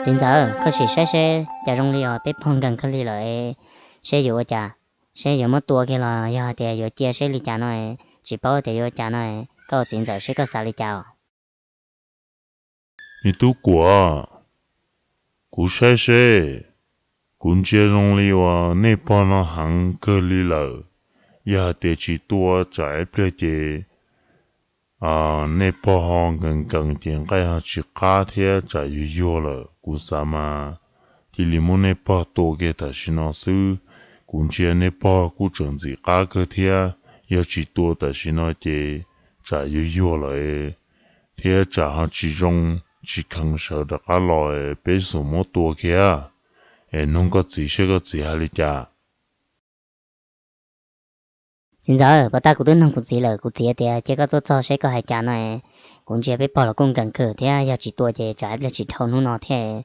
Txiv ntxawm, koj sim saib seb cas zoo li os, peb pog nkeeg kawg li lawm, seb yuav ua cas, seb yuav muab tua kiag los yog hais tias yuav cia seb li cas no, tsis paub tias yuav ua cas no, koj ua txiv ntxawm seb koj xav li cas os. Me tub Kuam, kuv saib seb, kuv ntsia zoo li uas nej pog no heev kawg li lawm. Yog hais tias tsis tua tsam ib pliag ces nej pog ho nkees nkees ces nqaij ho tsis qab thiab tsam yuag yuag lawm. Kuv xav mas cia li muab nej pog tua kiag tam sim no xwb. Kuv ntsia nej pog kuj tseem ntxim qab kawg thiab, yog tsis tua tam sim no ces tsam yuag yuag lawm thiab tsam ho tsis zoo, tsis kheev sawv rov qab los, peb xum muab tua kiag. Es nug koj txiv seb koj txiv hais li cas. Txiv ntxawm, puas tag kuv twb nug kuv txiv lawm, kuv txiv tias cia koj tuaj txog seb koj hais cas no. Kuv ntsia peb pog los kuj nkees kawg thiab, yog tsis tua ces tsam ib pliag tsis dhau hnub no thiab.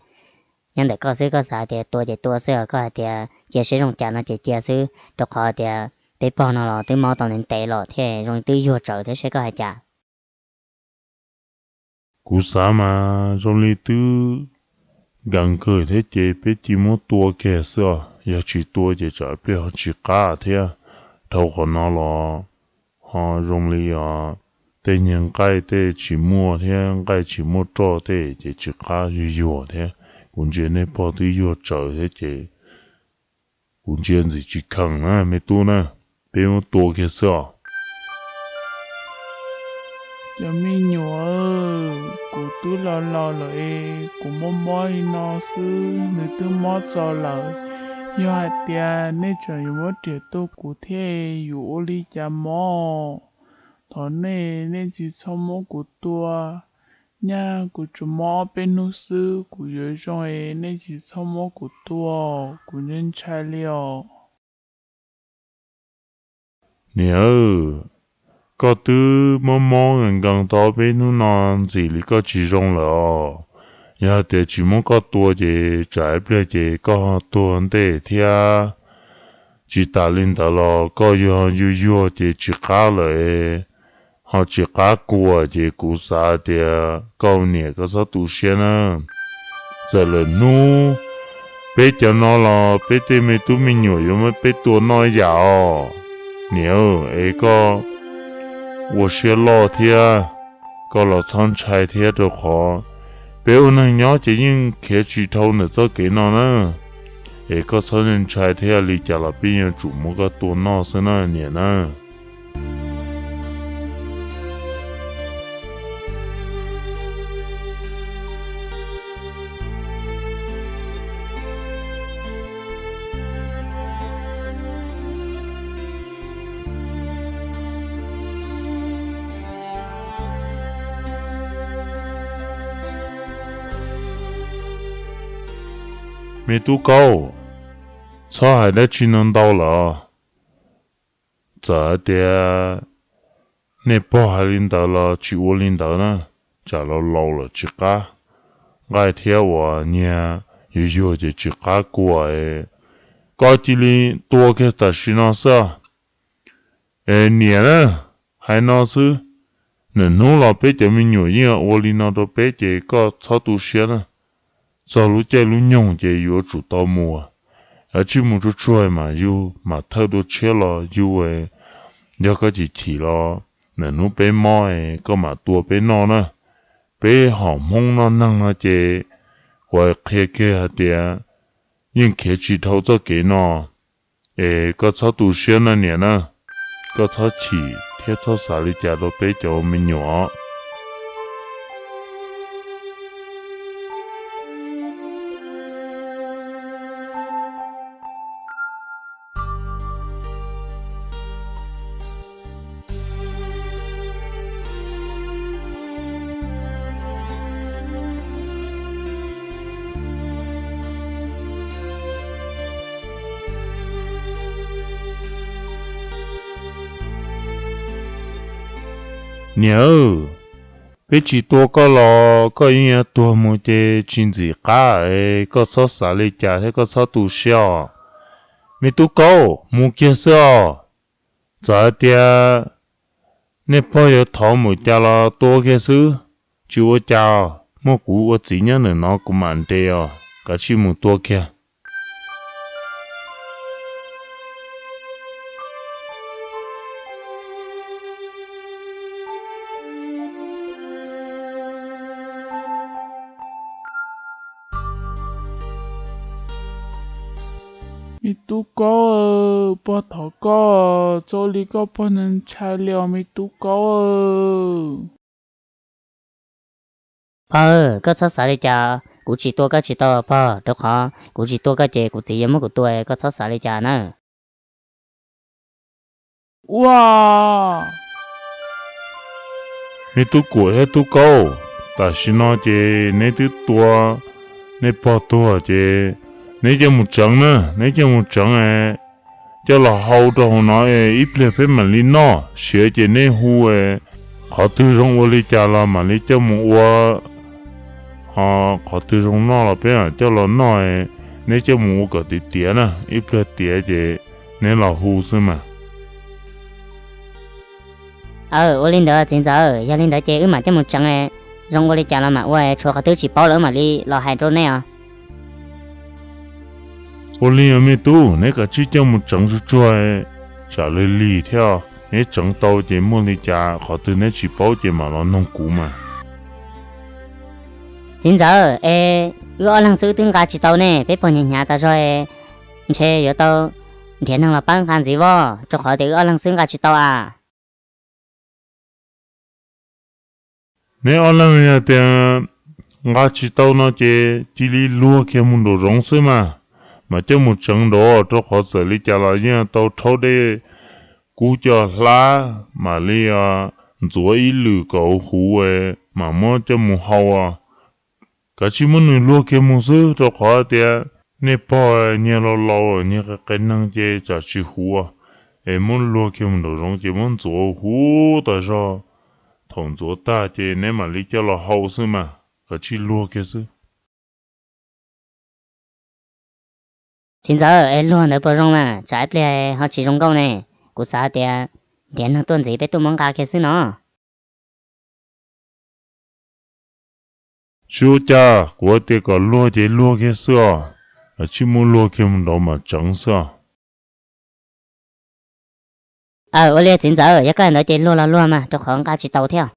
Nyob ntawm koj xwb, koj xav tias tua ces tua xwb os, koj hais tias cia seb zoo cas no ces cia xwb, rau qhov tias peb pog no los twb mob tau ntev ntev los thiab zoo li twb yuag tsawv thiab, seb koj hais cas. Kuv xav mas zoo li twb nkees kawg thiab ces peb cia muab tua kiag xwb os, yog tsis tua ces tsam ib pliag ho tsis qab thiab. Dhau qhov no los ho zoo li os, tej nyuag nqaij tej tsis muaj thiab nqaij tsis muaj roj tej ces tsis qab yuag yuag thiab. Kuv ntsia nej pog twb yuag tsawv thiab ces kuv ntsia ntxim tsis kheev na me tub na, peb muab tua kiag xwb os. Cov me nyuam, kuv twb laus laus lawm es kuv mob mob li no xwb, nws twb mob txaus lawm. Yog hais tias nej tseem yuav muab riam tua kuv thiab, yuav ua li cas mob? Thov nej, nej tsis txhob muab kuv tua. Nyaj kuv tsuas mob ob peb hnub xwb, kuv yuav zoo es nej tsis txhob muab kuv tua, kuv ntshai ntshai li os. Niam, koj twb mob mob nkees nkees tau ob peb hnub no ntxim li koj tsis zoo lawm os. Yog hais tias tsis muab koj tua ces tsam ib pliag ces koj ho tuag ntej thiab. Tsis tas li ntawd los koj yog yuag yuag ces tsis qab lawm, ho tsis qab kua ces kuv xav tias koj niam koj txhob tu siab na. Txawm lawm hnub peb cov no los peb tej me tub me nyuam yuav muab peb tua noj yam os. Niam, es koj ua siab loj thiab, koj los txhob ntshai thiab rau qhov peb ua neeg nyob ces yeej khiav tsis dhau ntawm txoj kev no na. Es koj txhob ntshai thiab, li cas los peb yuav tsum muab koj tua noj xwb na niam na. Me tub Kaub, txhob hais dab tsi no ntau lawm. Txawm hais tias nej pog hais li ntawd los tsis ua li ntawd na, tsam laus laus lawm tsis qab, nqaij thiab uas nyiag yuag yuag ces tsis qab kua. Koj cia li tua kiag tam sim no xwb. Es niam na, hais no xwb, nram hnub los peb cov me nyuam yeej ua li no rau peb ces koj txhob tu siab na. Txog lub caij lub nyoog ces yuav tsum tau mus, yog tsis mus tsuag tsuag mas yus mam thawj dua tshiab los yus, yog koj chim chim los nram hnub peb mob koj mam tua peb noj na. Peb hom Hmoob noj neeg no ces kuv qhia kiag hais tias yeej khiav tsis dhau txoj kev no. Es koj txhob tu siab na niam na, koj txhob chim thiab txhob xav li cas rau peb cov me nyuam. Niam, peb tsis tua koj los koj yeej yuav tuag mus ces tsis ntxim qab es koj txhob xav li cas thiab koj txhob tu siab os. Me tub Kaub, mus kiag xwb os. Txawm hais tias nej pog yuav thov mus cas los tua kiag xwb, tsis ua cas os. Muaj kuv ua txiv nyob ntawm no kuv mam nres os, kav tsij mus tua kiag. Me tub Kaub, pog thov koj, txhob ua li koj pog ntshai li os me tub Kaub. Pog, koj txhob xav li cas, kuv tsis tua koj tsis tau pog, rau qhov kuv tsis tua koj ces kuv txiv yuav muab kuv tua, koj txhob xav li cas na. Ua, me tub Kuam thiab tub Kaub, tam sim no ces neb twb tua neb pog tuag ces neb coj mus tsev na, neb coj mus tsev, coj los hau rau hauv no, ib pliag peb mam li noj, siav ces neb hu qhov twg zoo ua li cas los mam li coj mus ua, ho qhov twg zoo noj los peb mam coj los noj, neb coj mus ua kom tiav tiav na, ib pliag tiav ces neb los hu xwb mas. Aw, ua li ntawd txiv ntxawm, yog li ntawd ces wb mam coj mus tsev, zoo ua li cas los mam ua, tshuav qhov twg tsis paub los wb mam li los hais rau nej os. Ua li os me tub, neb kav tsij coj mus tsev tsuag tsuag, tsam lig lig thiab, neb tsev tau ces muaj li cas qhov twg neb tsis paub ces mam los noog kuv mas. Txiv ntxawm, es wb ob leeg xwb twb nqa tsis tau ne, peb pog hnyav hnyav tas zog, ntshe yuav tau nrhiav neeg los pab nqa ntxiv voj, rau qhov tias wb ob leeg xwb nqa tsis tau a. Neb ob leeg yog tias nqa tsis tau no ces cia li luag kiag mus nraum zoov xwb mas, mas coj mus tsev nraud, rau qhov txawm li cas los yeej tau rhaub dej kub coj hlab, mam li ntxuav ib lwm kom huv, mam muab coj mus hau. Kav tsij muab nws luag kiag mus xwb, rau qhov tias nej pog nyias laus laus nyias qias qias neeg ces tsam tsis huv, es muab luag kiag mus nraum zoov ces muab ntxuav huv tas zog. Thaum ntxuav tag ces neb mam li coj los hau xwb mas, kav tsij luag kiag xwb. Txiv ntxawm, es luag ntawd puas zoo mas, tsam ib pliag ho tsis zoo nkauj ne. Kuv xav tias nrhiav neeg tuaj ntxiv peb tuaj muab nqa kiag xwb no. Tsis ua cas, kuv tias kom luag ces luag kiag xwb os, kav tsij muab luag kiag mus nraud mam tsev xwb os. Aw, ua li txiv ntxawm, yog koj hais ntawd ces luag los luag mas, rau qhov nqa tsis tau thiab.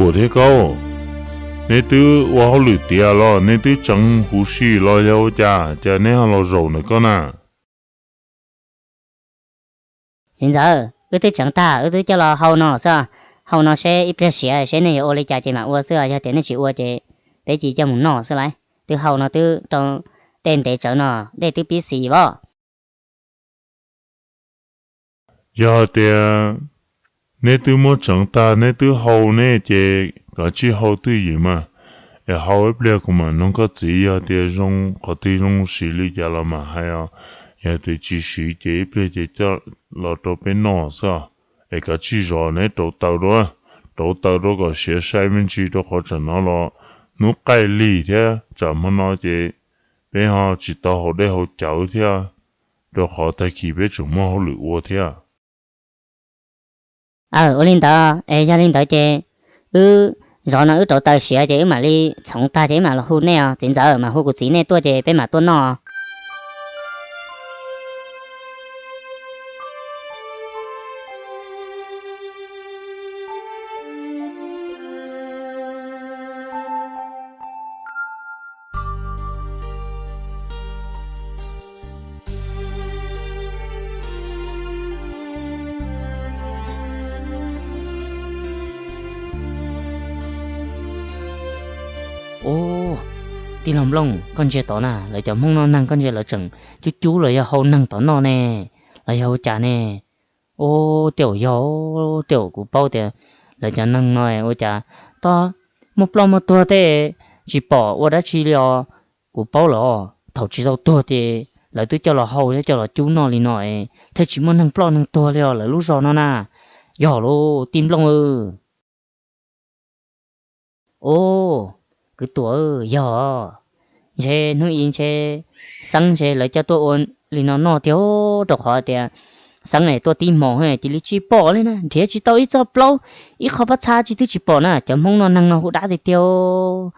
Kuam thiab Kaub, neb twb ua hauj lwm tiav los neb twb tseev huv si los yog ua cas, cas neb ho los zaum ntawm ko na? Txiv ntxawm, wb twb tseev tag, wb twb coj los hau no xwb. Hau no seb ib pliag siav seb nej yuav ua li cas ces mam ua xwb, yog tias nej tsis ua ces peb cia coj mus noj xwb lauj. Twb hau no twb rau dej ntev tsawv no, dej twb pib xis voj. Yog hais tias neb twb muab tseev tag, neb twb hau ne ces kav tsij hau twj ywm mas, es hau ib pliag kuv mam noog koj txiv, yog tias zoo qhov twg zoo siv li cas los mam hais os. Yog tias tsis siv ces ib pliag ces coj los rau peb noj xwb os. Es kav tsij zov, neb rauv taws rau, rauv taws rau kom siav sai me ntsis, rau qhov tsam no los hnub qaij lig thiab, tsam hmo no ces peb ho tsis tau haus dej haus cawv thiab, rau qhov tag kis peb tseem muaj hauj lwm ua thiab. Aw, ua li ntawd es yog li ntawd ces wb zov no wb rauv taws siav ces wb mam li txhoov tag ces wb mam los hu nej os txiv ntxawm, mam hu kuv txiv nej tuaj ces peb mam tuaj noj. Tij laug Nplooj, koj ntsia tod na, lawv cov Hmoob noj neeg koj ntsia lawv tseem cub cub los yog hau neeg tod noj ne, los yog ua cas ne? Ub, tej zaum yog, tej zaum kuv paub tias lawv cov neeg no ua cas tau muaj ploj muaj tuag tej tsis pom ua dab tsi li os. Kuv paub lawm, thaum tsis tau tuag ces lawv twb coj los hau thiab coj los cub noj li no, thiaj tsis muaj neeg ploj neeg tuag li os lawv lub zos no na. Yog lauj tij Nplooj. Ub, kwv tuam, yog ntshe hnub i ntshe Xeeb ntshe lawv coj tuaj ua li no noj tiag, rau qhov tias Xeeb tuaj tib hmos cia li tsis pom li na, nrhiav tsis tau ib txoj plaub, ib qho pab txha tsis twb tsis pom na. Cov Hmoob noj neeg no hu dab tiag tiag.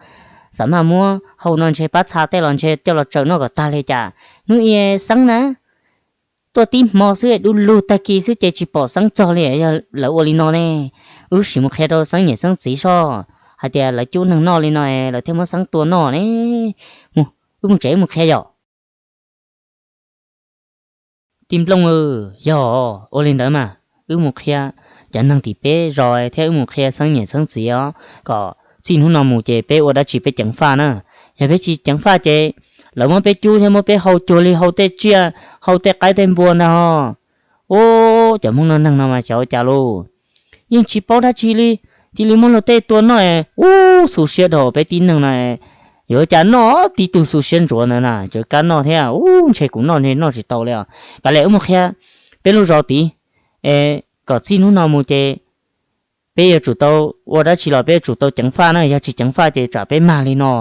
Xav mas muab hau no ntshe pab txha tej los ntshe coj los tsawm noj kom tag li cas. Hnub i Xeeb na tuaj tib hmo xwb, du lug tag kis xwb ces tsis pom Xeeb txog li. Yog lawv ua li no ne, wb sim mus qhia rau Xeeb niam Xeeb txiv soj hais tias lawv cub neeg noj li no lawv thiaj muab Xeeb tua noj ne. Wb mus tsev wb mus qhia yom. Tij Nplooj, yog ua li ntawd mas wb mus qhia cov neeg tim peb zos thiab wb mus qhia Xeeb niam Xeeb txiv os, kom txij hnub no mus ces peb ua dab tsi peb ceev faj na. Yog peb tsis ceev faj ces lawv muab peb cub thiab muab peb hau cuag li hau tej tsiaj, hau tej qaib tej npua ntag os. Ub, cov Hmoob noj neeg no mas xyov ua cas lauj, yeej tsis paub dab tsi li, cia li muab luag tej tua noj. Ub, xu siab dhau peb tib neeg no, yuav ua cas noj tib tug xu siab ntsuav ntawd na, cov kab noj thiab. Ub, ntshe kuv noj ntshe noj tsis tau li os. Kav liam wb mus qhia peb lub zos tid, es kom txij hnub no mus ces peb yuav tsum tau ua dab tsi los peb yuav tsum tau ceev faj na, yog tsis ceev faj ces tsam peb mag li no.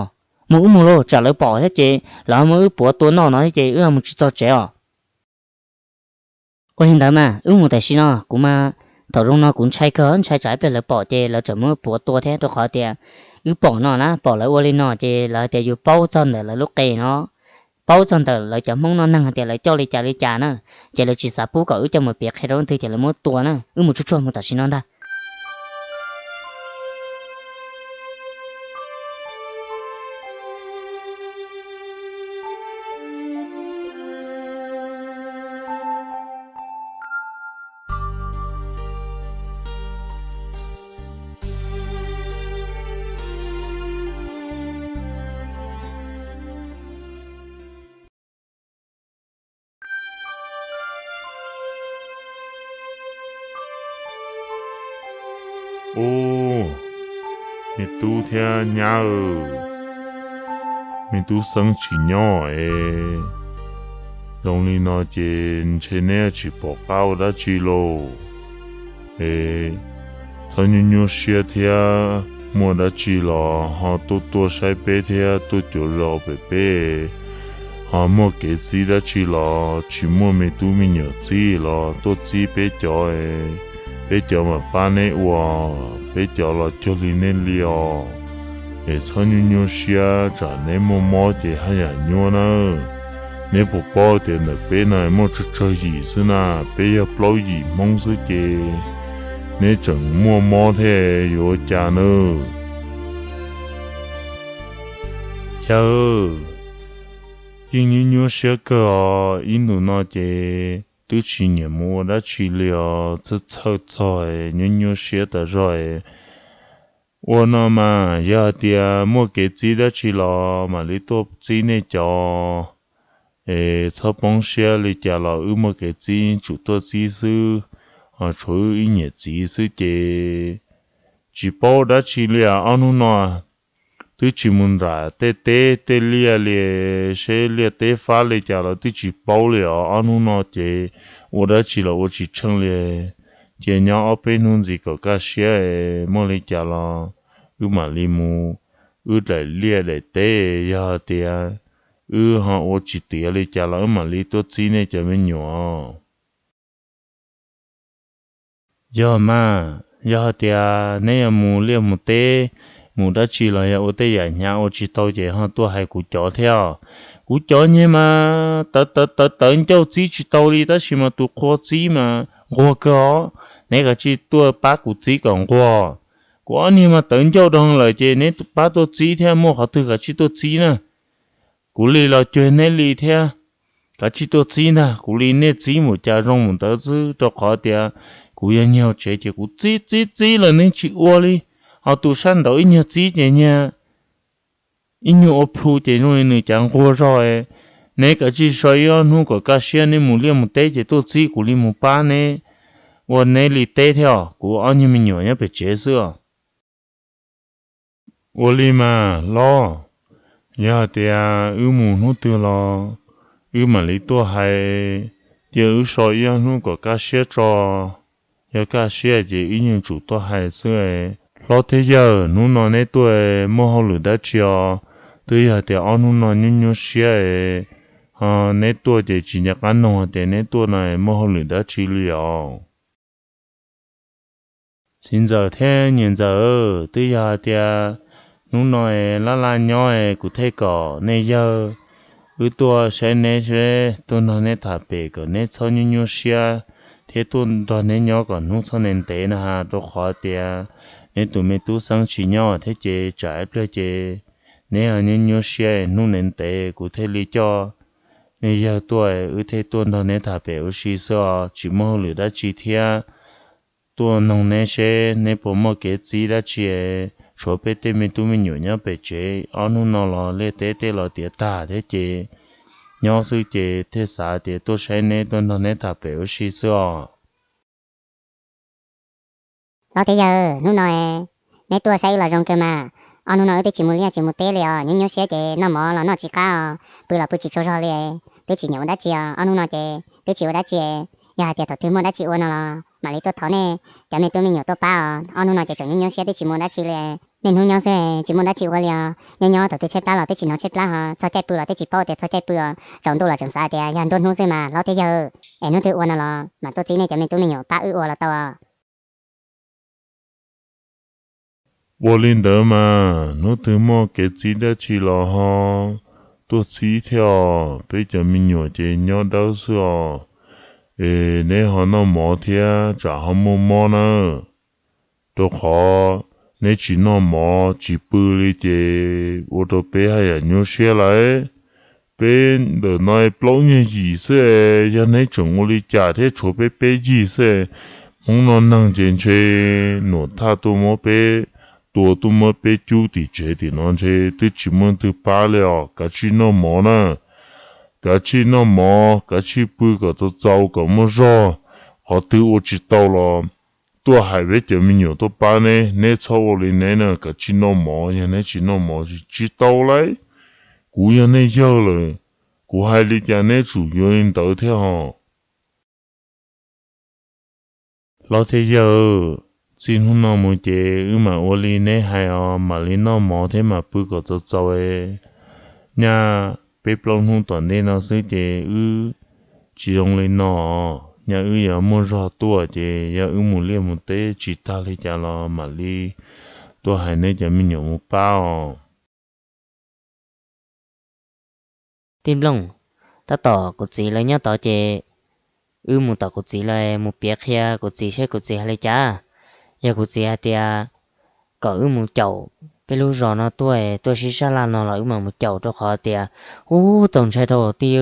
Mus wb mus lauj, tsam lawv pom thiab ces lawv muab wb puav tua noj no thiab ces wb mus tsis txog tsev os. Ua li ntawd mas wb mus tam sim no, kuv mas thaum zoo no kuv ntshai kawg, ntshai tsam ib pliag lawv pom ces lawv tseem muab wb puav tua thiab, rau qhov tias wb pom no na, pom lawv ua li no ces lawv tias yus paub txog ntawm lawv lub qe no, paub txog ntawm lawv cov Hmoob noj neeg hais tias lawv coj li cas li cas na, ces lawv tsis xav pub kom wb coj mus piav qhia rau leej twg ces lawv muab tua na. Wb mus tsuag tsuag mus tam sim no ntag. Ub, me tub thiab nyab, me tub Xeeb tsis nyob es, zoo li no ces ntshe neb tsis pom qab ua dab tsi lauj. Es txhob nyuaj nyuaj siab thiab, muaj dab tsi los ho tuaj tuaj saib peb thiab tuaj cuav zos pem peb. Ho muaj kev txib dab tsi los tsis muaj me tub me nyuam txib los tuaj txib peb cov, peb cov mam pab neb ua. Peb cov los cuag li nej li os. Es txhob nyuaj nyuaj siab, tsam neb muaj mob ces haj yam nyuaj nawb. Neb puas paub tias ntawm peb no muaj tsawg tsawg yim xwb na, peb yog plaub yim Hmoob xwb ces neb tseem muaj mob thiab yuav ua cas nawb? Yawg, yeej nyuaj nyuaj siab kawg os, ib ntus no ces twb tsis nyiam mus ua dab tsi li os, txhawj txhawj txog nyuaj nyuaj siab tas zog. Ua no mas yog hais tias muaj kev txib dab tsi los mam li tuaj txib nej cov. Es txhob poob siab li cas los wb muaj kev txib tsum tuaj txib xwb, ho tshuav wb ib niam txiv xwb ces tsis paub dab tsi li os. Ob hnub no twb tsis mus nram tej teb tej liaj li, seb liaj teb fab li cas los twb tsis paub li os. Ob hnub no ces ua dab tsi los ua tsis tsheej li. Cia nyob ob peb hnub ntxiv kom kaj siab, muaj li cas los wb mam li mus, wb daim liaj daim teb, yog hais tias wb ho ua tsis tiav li cas los wb mam li tuaj txib nej cov me nyuam. Yog mas, yog hais tias neb yuav mus liaj mus teb, mus dab tsi los yog ua tej yam hnyav ua tsis tau ces ho tuaj hais kuv cov thiab. Kuv cov nyeg mas tawv tawv tawv tawv ncauj txib tsis tau li, tab sis mas tus qhua txib mas nquag kawg os. Neb kav tsij tuaj pab kuv txib kom nquag. Kuv ob niag mas tawv ncauj dhau lawm ces neb pab tuaj txib thiab, muaj qhov twg kav tsij tuaj txib na. Kuv li los cuag neb li thiab, kav tsij tuaj txib ntag. Kuv li nej txib mus cas zoo mus ntawd xwb, rau qhov tias kuv yog nyuag tsev ces kuv txib txib txib los nws tsis ua li. Ho tus sab nraud ib nyuag txib ces nyuag ib nyuag ua plhu ces zoo li nws cav nquag zog. Neb kav tsij so ib ob hnub kom kaj siab neb mus liaj mus teb ces tuaj txib kuv li mus pab neb ua neb li teb thiab os, kuv ob nyuag me nyuam nyob pem tsev xwb os. Ua li mas hlob, yog hais tias wb mus hnub twg los wb mam li tuaj hais, cia wb so ib ob hnub kom kaj siab tso. Yog kaj siab ces wb yeej tsum tuaj hais xwb. Hlob thiab yawg, hnub no neb tuaj muaj hauj lwm dab tsi os? Twb yog tias ob hnub no nyuaj nyuaj siab, ho neb tuaj ces tsis nco qab noog tias neb tuaj no muaj hauj lwm dab tsi li os. Txiv ntxawm thiab niam ntxawm, twb yog hais tias hnub no laj laj nyob kuv thiaj kom nej yawg wb tuaj saib neb seb, tuaj nrog neb tham pem kom neb txhob nyuaj nyuaj siab, thiab tuaj nrog neb nyob kom hnub txhob ntev ntev na has, rau qhov tias neb tus me tub xeeb tsis nyob thiab ces tsam ib pliag ces neb nyuaj nyuaj siab hnub ntev ntev, kuv thiaj li coj nej yawg tuaj, wb thiaj tuaj nrog neb tham pem ua si xwb os, tsis muaj hauj lwm dab tsi thiab. Tuaj noog neb seb neb puas muaj kev txib dab tsi, tshuav peb tej me tub me nyuam nyob pem tsev, ob hnub no los liaj teb tej los tiav tag thiab ces nyob xwb ces thiaj xav tias tuaj saib neb, tuaj nrog neb tham pem ua si xwb os. Hlob thiab yawg, hnub no neb tuaj saib wb los zoo kawg mas. Ob hnub no wb twb tsis mus liaj tsis mus teb li os, nyuaj nyuaj siab ces noj mov los noj tsis qab os, pw los pw tsis tsaug zog li, twb tsis nyiam ua dab tsi os. Ob hnub no ces twb tsis ua dab tsi, yog hais tias thaum twg muaj dab tsi ua no los mam li tuaj thov nej cov me tub me nyuam tuaj pab os. Ob hnub no ces tseem nyuaj nyuaj siab twb tsis mus dab tsi li, niaj hnub nyob xwb tsis muaj dab tsi ua li os. Nyob nyob thaum twg tshaib plab los twb tsis hnov tshaib plab, ho txog caij pw los twb tsis paub tias txog caij pw os. Tsaus ntuj los tseem xav tias yog nruab hnub xwb mas hlob thiab yawg, es hnub twg ua no los mam tuaj txib nej cov me tub me nyuam pab wb ua los tau. Ua li ntawd mas hnub twg muaj kev txib dab tsi los ho tuaj txib thiab os, peb cov me nyuam ces nyob dawb xwb os. Es neb ho noj mov thiab tsam ho muaj mob nawb, rau qhov neb tsis noj mov tsis pw li ces ua rau peb haj yam nyuaj siab lawm. Peb ntawm no plaub nyuag yim xwb, yog neb tseem ua li cas thiab tshuav peb peb yig xwb. Hmoob no neeg ces ntshe nuam thaj tuaj muab peb tua, tuaj muab peb cub tim tsev tim no ntshe twb tsis muaj leej twg pab li os. Kav tsij noj mov na, kav tsij noj mov, kav tsij pw kom txaus txaus kom muaj zog. Qhov twg ua tsis tau los tuaj hais peb cov me nyuam tuaj pab neb, neb txhob ua li neb na, kav tsij noj mov, yog neb tsis noj mov tsis tau lauj. Kuv yog nej yawg lawm, kuv hais li cas neb tsum yuav li ntawd thiab hos. Hlob thiab yawg, txij hnub no mus ces wb mam ua li neb hais os, mam li noj mov thiab mam pw kom txaus txaus. Nyaj peb plaub hnub tom ntej no xwb ces wb tsis zoo li no, nyaj wb yuav muaj zog tuaj ces yog wb mus liaj mus teb tsis tag li cas los mam li tuaj hais neb cov me nyuam mus pab os. Tij Nplooj, tab tom kuv txiv lawv nyob tod ces wb mus tom kuv txiv lawv mus piav qhia kuv txiv seb kuv txiv hais li cas. Yog kuv txiv hais tias kom wb mus caum peb lub zos no tuaj, tuaj sib sab laj no los wb mam mus caum, rau qhov tias ub txaus ntshai rau tij,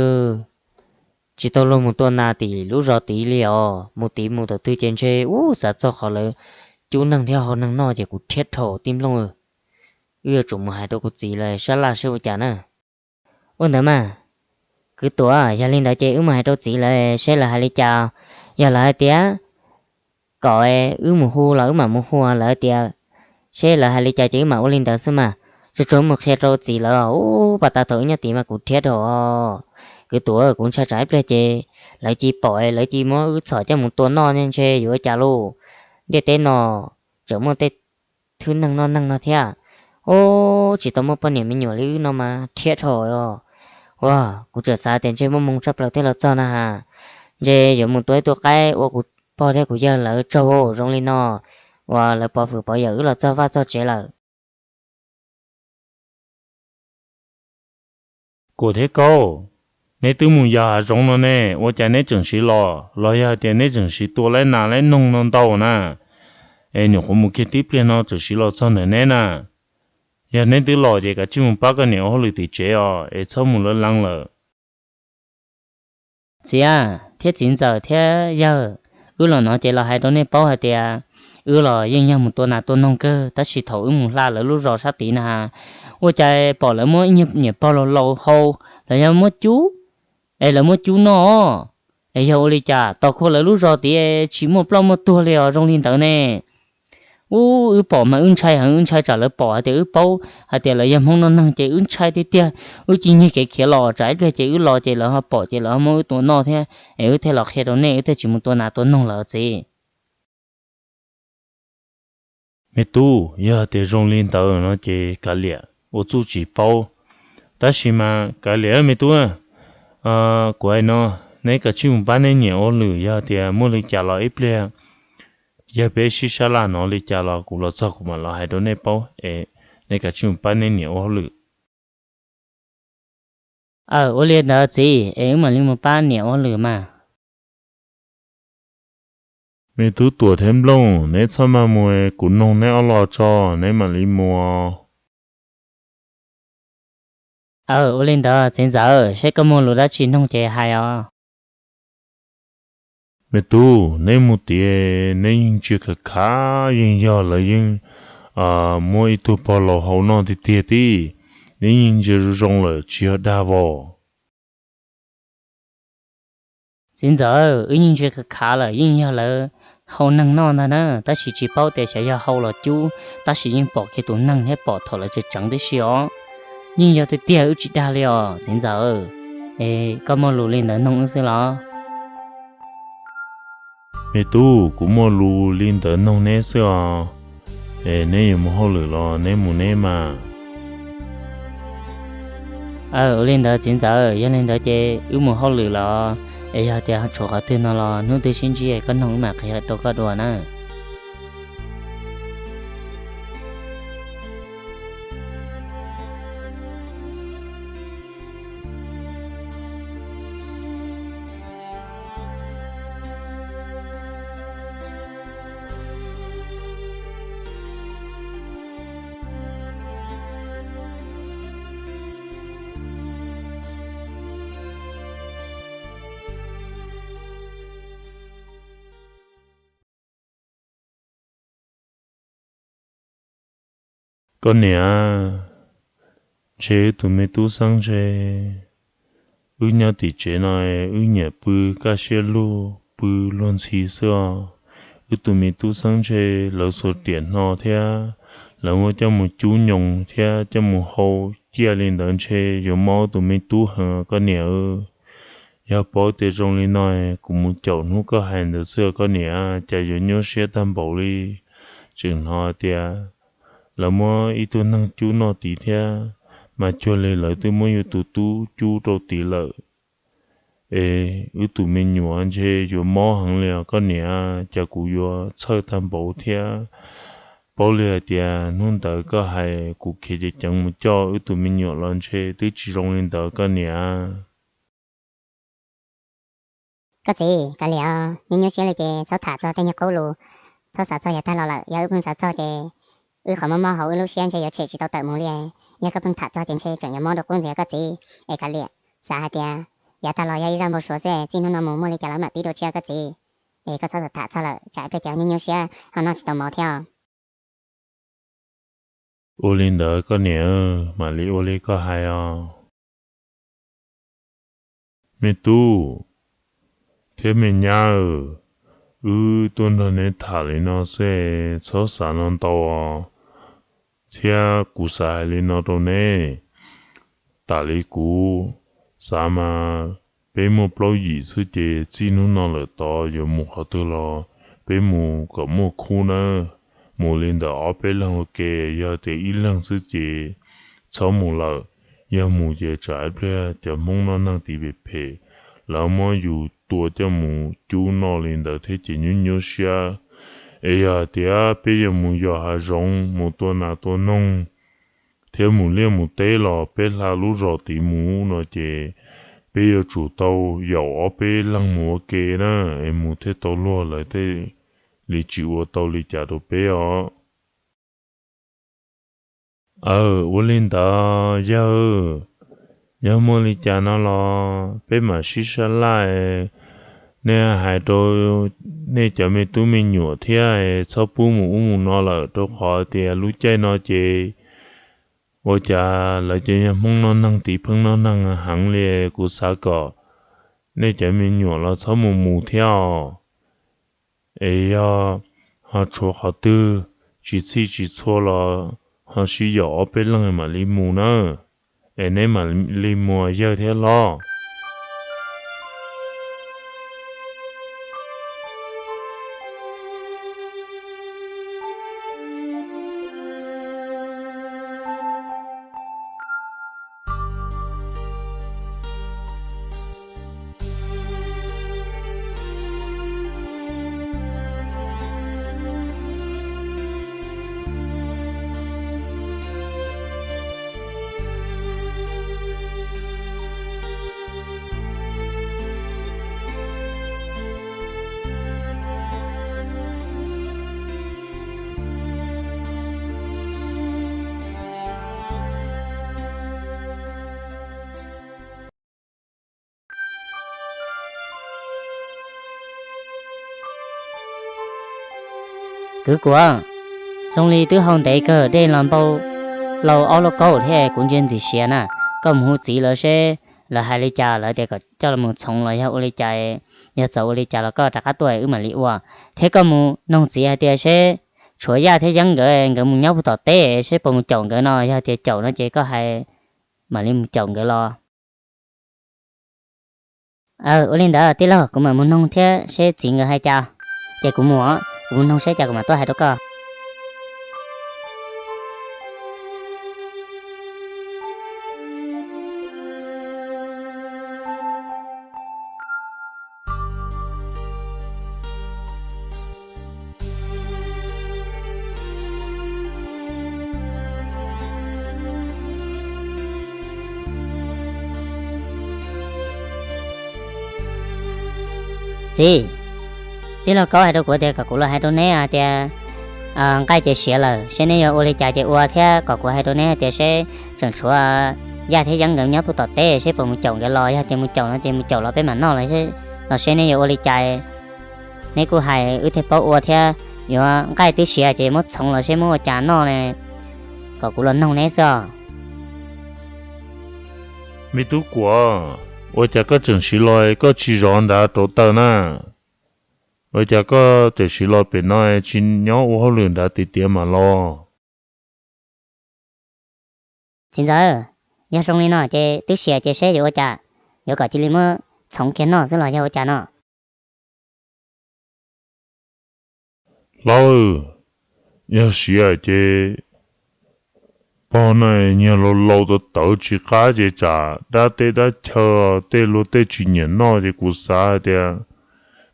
tsis tau luag mus tua nas tim lub zos tid li os, mus tid mus thaum twg ces ntshe ub xav txog qhov lawv cub neeg thiab hau neeg noj ces kuv rhiab dhau Tij Nplooj. Wb yuav tsum mus hais rau kuv txiv lawv sab laj seb ua cas na. Ua ntawd mas, kwv Tuam, yog li ntawd ces wb mus hais rau txiv lawv seb lawv hais li cas. Yog lawv hais tias kom wb mus hu los wb mam mus hu, lawv tias seb lawv hais li cas ces wb mam ua li ntawd xwb mas. Tsuas tsuas mus qhia rau txiv lawv, ub pas tas thaum wb nyob tid mas kuv rhiab dhau. Kwv Tuam, kuv ntshai tsam ib pliag ces lawv cia pom, lawv cia muab wb txhom coj mus tua noj ntshe yuav ua cas lauj. Ntiaj teb no tseem muaj tej thwj neeg noj neeg no thiab. Ub, tsis tau muaj poj niam me nyuam li wb no mas rhiab dhau os. Ua, kuv tseem xav tias ntshe muaj moo tshaj plaws thiaj los txog na has. Ntshe yuav mus tua ib tug qaib ua kuv pog thiab kuv yawg lawv tsaug zoo li no, uas lawv pov hwm pov yawm wb los txog vaj txog tsev lawm. Kuam thiab Kaub, neb twb mus yos hav zoov no ne, ua cas neb tseem siv los? Los yog hais tias neb tseem siv tua laib nas laib noog no ntau na? Es nyuam qhuav mus kiag tib pliag no tseem siv los txog ntawm neb na. Yog neb twb los ces kav tsij mus pab koj niam ua hauj lwm tim tsev os, es txhob mus lawv lees lawm. Txiv thiab txiv ntxawm thiab yawg, wb los no ces los hais rau nej paub hais tias Wb los yeej yog mus tua nas tua noog kawg, tab sis thaum wb mus hla lawv lub zos sab tid na, ua cas pom lawv muab ib nyuag niam pog laus laus hau, lawv yog muab cub, es lawv muab cub noj. Es yog ua li cas tog khua lawv lub zos tid tsis muaj ploj muaj tuag li os zoo li ntawd ne? Ub, wb pom mas wb ntshai heev, wb ntshai tsam lawv pom hais tias wb paub hais tias lawv yog Hmoob noj neeg ces wb ntshai tiag tiag. Wb cia nyiag kev khiav los, tsam ib pliag ces wb los ces lawv ho pom ces lawv ho muab wb tua noj thiab. Es wb thiaj los qhia rau nej, wb thiaj tsis mus tua nas tua noog lawm txiv. Me tub, yog tias zoo li ntawd no ces kav liam, ua txuj tsis paub. Tab sis mas kav liam me tub, kuv hais no, neb kav tsij mus pab neb niam ua hauj lwm, yog tias muaj li cas los ib pliag yog peb sib sab laj no li cas los kuv los txog kuv mam los hais rau nej paub es neb kav tsij mus pab neb niam ua hauj lwm. Aw, ua li ntawd txiv, es wb mam li mus pab niam ua hauj lwm mas. Me tub Tuam thiab Nplooj, neb txhob maj mus, kuv noog neb ob lo tso, neb mam li mus. Aw, ua li ntawd txiv ntxawm, seb koj muaj lus dab tsi noog ces hais os. Me tub, neb mus tias neb yeej ntsia khav khav, yeej yog lawv yeej muab ib tug pog laus hau noj tiag tiag tib, neb yeej ntsia zoo zoo lawm tsis yog dag vos. Txiv ntxawm, wb yeej ntsia khav khav lawm, yeej yog lawv hau neeg noj ntag na, tab sis tsis paub tias xyov yog hau los cub, tab sis yeej pom kiag tus neeg thiab pom thaum lawv tseem tseev tib si os. Yeej yog tiag tiag, wb tsis dag li os txiv ntxawm. Es koj muaj lus li ntawd noog wb xwb los? Me tub, kuv muaj lus li ntawd noog neb xwb os. Es neb yuav mus hauj lwm los neb mus neb mas. Aw, ua li ntawd txiv ntxawm, yog li ntawd ces wb mus hauj lwm los, es yog tias tshuav qhov twg no los hnub twg sib ntsib koj noog wb mam qhia rau koj dua na. Koj niam, ntshe wb tus me tub xeeb ntshe, wb nyob tim tsev no wb nyiam pw kaj siab lug pw luag ntxhi xwb os. Wb tus me tub xeeb ntshe lawv xuas riam hno thiab lawv muab coj mus cub nyoos thiab coj mus hau ciaj li ntawd ntshe yuav mob wb tus me tub heev koj niam. Yog paub tias zoo li no, kuv mus caum hnub koj hais ntawd xwb koj niam, cas yuav nyuaj siab tag npaum li. Tseem hnov tias lawv muab ib tug neeg cub noj tid thiab, mas cuag li lawv twb muab yus tus tub cub rau tid lawm. Es wb tus me nyuam ntshe yuav mob heev li os koj niam, cas kuv yuav txhawj tag npaum thiab. Paub li hais tias hnub ntawd koj hais kuv khiav ceev ceev mus coj wb tus me nyuam los ntshe twb tsis zoo li ntawd koj niam. Koj txiv, kav liam, nyuaj nyuaj siab li ces txhob tham txog tej nyuag qub lus, txhob xav txog yav tag los lawm, yog wb pheej xav txog ces wb qhov mob mob hauv wb lub siab ntshe yuav tshem tsis tau tawm mus li. Yog koj pheej tham txog ces ntshe tseem yuav mob dua qub ntxiv koj txiv. Es kav liam, xav hais tias yav tag los yog ib zaj npau suav xwb, txij hnub no mus muaj li cas los mam pib dua tshiab koj txiv. Es koj txhob tham txog lawm, tsam ib pliag ces nyuaj nyuaj siab ho noj tsis tau mov thiab. Ua li ntawd koj niam, mam li ua li koj hais os. Me tub thiab me nyab, wb tuaj nrog neb tham li no xwb, txhob xav no ntau os. Thiab kuv xav hais li no rau neb, tam li kuv xav mas peb muaj plaub yim xwb ces txij hnub no lawm tod yuav mus qhov twg los peb mus kom muaj khub nawb. Mus li ntawm ob peb leeg ua ke, yog tias ib leeg xwb ces txhob mus lawm. Yog mus ces tsam ib pliag cov Hmoob noj neeg tid phem phem, lawv muab yus tua coj mus cub noj li ntawd thiab ces nyuaj nyuaj siab. Es yog hais tias peb yuav mus yos hav zoov mus tua nas tua noog thiab mus liaj mus teb los peb hla lub zos tid mus no ces peb yuav tsum tau yaum ob peb leeg mus ua ke na, es mus thiaj tau luag, lawv thiaj li tsis ua tau li cas rau peb os. Aw, ua li ntawd yawg, yog muaj li cas no los peb mam sib sab laj, Nej hais rau nej cov me tub me nyuam thiab txhob pub mus ub mus no lawm, rau qhov tias lub caij no ces ua cas lawv cov niag Hmoob noj neeg tiv pheej noj neeg heev li. Kuv xav kom nej cov me nyuam los txhob mus mus thiab os. Es yog ho tshuav qhov twg tsis txhij tsis txhua los ho sib yaum ob peb leeg mam li mus nawb. Es neb mam li mus yawg thiab hlob. Kwv Kuam, zoo li twb hau ntev kawg, dej los npau hlo ob lub kaub thiab kuv ntsia ntxim siav na. Koj mus hu txiv lawv seb lawv hais li cas, lawv tias kom coj los txhoov los yog ua li cas, yog txawm ua li cas los koj rov qab tuaj wb mam li ua. Thiab koj mus noog txiv hais tias seb tshuav Yaj thiab Yeeb nkawd, nkawd mus nyob puag tom teb seb puas mus caum nkawd no, yog tias caum no ces koj hais mam li mus caum nkawd los. Aw, ua li ntawd tij laug, kuv mam mus noog thiab seb txiv nkawd hais cas, ces kuv mus, kuv mus noog seb cas kuv mam tuaj hais rau koj. Txiv, tij laug Kaub hais rau kuv tias kom kuv los hais rau neb hais tias nqaij ces siav lawm, seb neb yuav ua li cas ces ua, thiab kom kuv hais rau neb hais tias seb tseem tshuav Yaj thiab Yeeb nkawd nyob puag tom teb, seb puas mus caum nkawd los, yog tias mus caum no ces mus caum los peb mam noj los, los seb neb yuav ua li cas. Neb kuj hais wb thiaj paub ua thiab, yuav nqaij twb siav ces muab txhoov los seb muab ua cas noj ne, kom kuv los noog neb xwb os. Me tub Kuam, ua cas koj tseem siv los koj tsis zov nrad rauv taws na? Ua cas koj tseem siv los pem no tsis nyob ua hauj lwm nrad tiag tiag mam los? Txiv ntxawm, yog zoo li no ces twb siav ces seb yuav ua cas, yuav kom cia li muab txhoov kiag noj xwb los yog ua cas no? Hlob, yog siav ces pog no nyiag laus laus tawv tawv tsis qab ces tsam dab teb dab chaw tej luag tej tsis nyiam noj ces kuv xav hais tias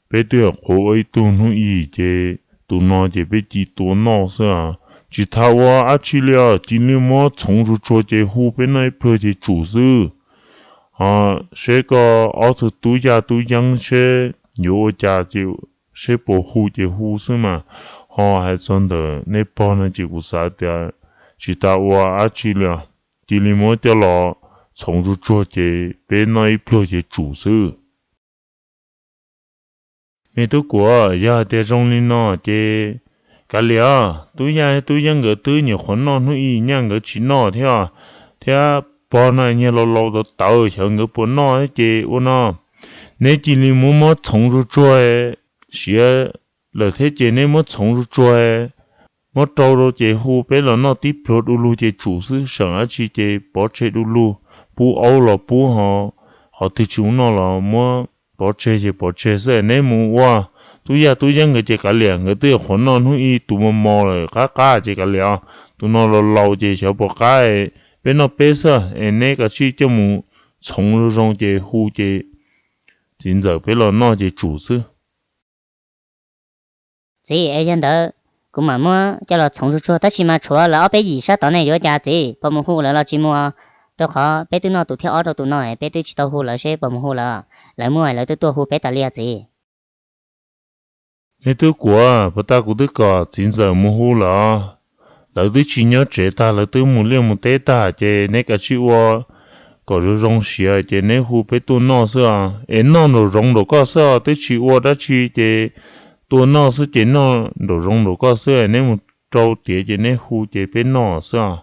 peb twb qhuav ua ib tug hnub ib ces tus no ces peb ci tua noj xwb. Tsis tas ua dab tsi li os, cia li muab txhoov tsuag tsuag ces hu peb noj ib pluag ces tsum xwb. Ho seb koj ob tug tub Yaj tub Yeeb seb yuav ua cas ces seb puas hu ces hu xwb mas. Ho hais txog ntawm nej pog no ces kuv xav tias tsis tas ua dab tsi li os, cia li muab coj los txhoov tsuag tsuag ces peb noj ib pluag ces tsum xwb. Me tub Kuam, yog hais tias zoo li no ces kav liam os, tub Yaj tub Yeeb nkawd twb nyuam qhuav noj hnub ib, nyaj nkawd tsis noj thiab, thiab pog no nyiag laus laus tawv tawv xyov nkawd puas noj thiab ces ua no, neb cia li muab muab txhoov tsuag tsuag, siav lawm thiab ces neb muab txhoov tsuag tsuag, muab rau rau ces hu peb los noj tib pluag du lug ces tsum xwb, seem dab tsi ces pov tseg du lug, pub aub los pub ho, qhov twg tsis ua noj los muab pov tseg ces pov tseg xwb. Neb mus ua, tub Yaj tub Yeeb nkawd ces kav liam, nkawd twb nyuam qhuav noj hnub ib tus mos mos lawm qab qab ces kav liam os, tus no laus laus ces xyov puas qab, peb noj peb xwb es neb kav tsij coj mus txhoov zoo zoo ces hu ces txiv ntxawm peb los noj ces tsum xwb. Txiv, es yog ntawd kuv mam muab coj los txhoov tsuag tsuag, tab sis mas tshuav lawv ob peb yim sab tod ne, yuav cas txiv, puas mus hu lawv los tsis mus? Rau qhov peb twb noj tus thib ob rau tus no, peb twb tsis tau hu lawv seb puas mus hu lawv, lawv muaj lawv twb tuaj hu peb tas li os txiv. Me tub Kuam, puag ta kuv twb kom txiv ntxawm mus hu lawm, lawv twb tsis nyob tsev tag, lawv twb mus liaj mus teb tag ces neb kav tsij ua kom zoo zoo siav ces neb hu peb tuaj noj xwb os. Es noj nraum zoov nraum koj xwb os, twb tsis ua dab tsi ces tuaj noj xwb ces noj nraum zoov nraum koj xwb, neb mus rau tiav ces neb hu ces peb noj xwb os.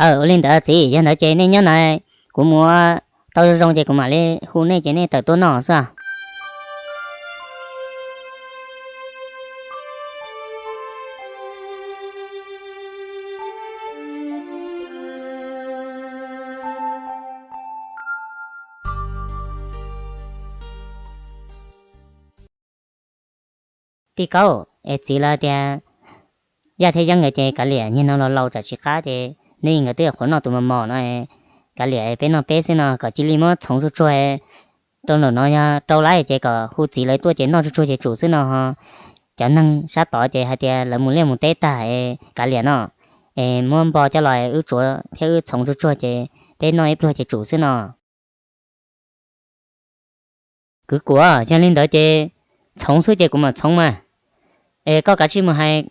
Ua li ntawd txiv, yog ntawd ces nej nyob no, kuv mus ua tau zoo zoo ces kuv mam li hu nej ces nej tawm tuaj noj xwb os. Tij Kaub, es txiv lawv tias Yaj thiab Yeeb nkawd ces kav liam, niaj hnub laus laus tsam tsis qab ces neb nkawd twb qhuav noj tus mos mos no, kav liam peb noj peb xwb no, kom cia li muab txhoov tsuag tsuag rau nraum no, yog rau lawm ces kom hu txiv lawv tuaj ces noj tsuag tsuag ces tsum xwb no. Cov neeg sab tod ces hais tias lawv mus liaj mus teb tag, kav liam no, es muab npo coj los wb tsuav thiab wb txhoov tsuag tsuag ces peb noj ib pluag ces tsum xwb no. Kwv Kuam, yog li ntawd ces txhoov xwb ces kuv mam txhoov mas. Es koj kav tsij mus hais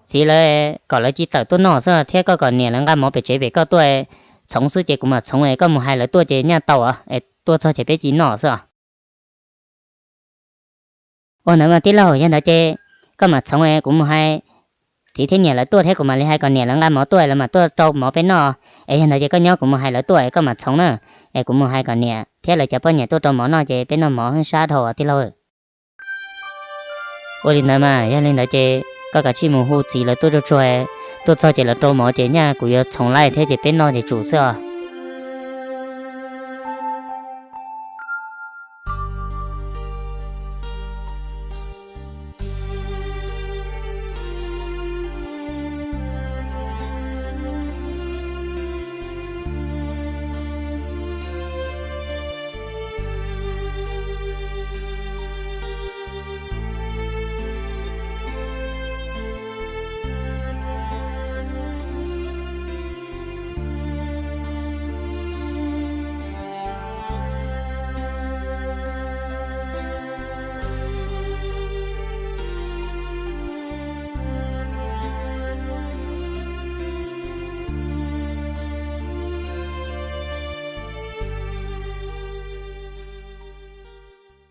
txiv lawv kom lawv cia li tawm tuaj noj xwb, thiab koj kom niam lawv nqa mov pem tsev pem koj tuaj. Txhoov xwb ces kuv mam txhoov, es koj mus hais lawv tuaj ces nyaj tau, es tuaj txog ces peb cia li noj xwb os. Ua ntawd mas tij laug, yog ntawd ces koj mam txhoov, kuv mus hais txiv thiab niam lawv tuaj thiab kuv mam li hais kom niam lawv nqa mov tuaj, lawv mam tuaj rau mov peb noj. Es yog ntawd ces koj nyob, kuv mus hais lawv tuaj, koj mam txhoov na. Es kuv mus hais kom niam thiab lawv cov poj niam tuaj rau mov noj ces peb noj mov sab dhau tij laug. Ua li ntawd mas, yog li ntawd ces koj kav tsij mus hu txiv lawv tuaj tsuag tsuag, tuaj txog ces lawv rau mov ces nyaj kuv yuav txhoov laij thiab ces peb noj ces tsum xwb os.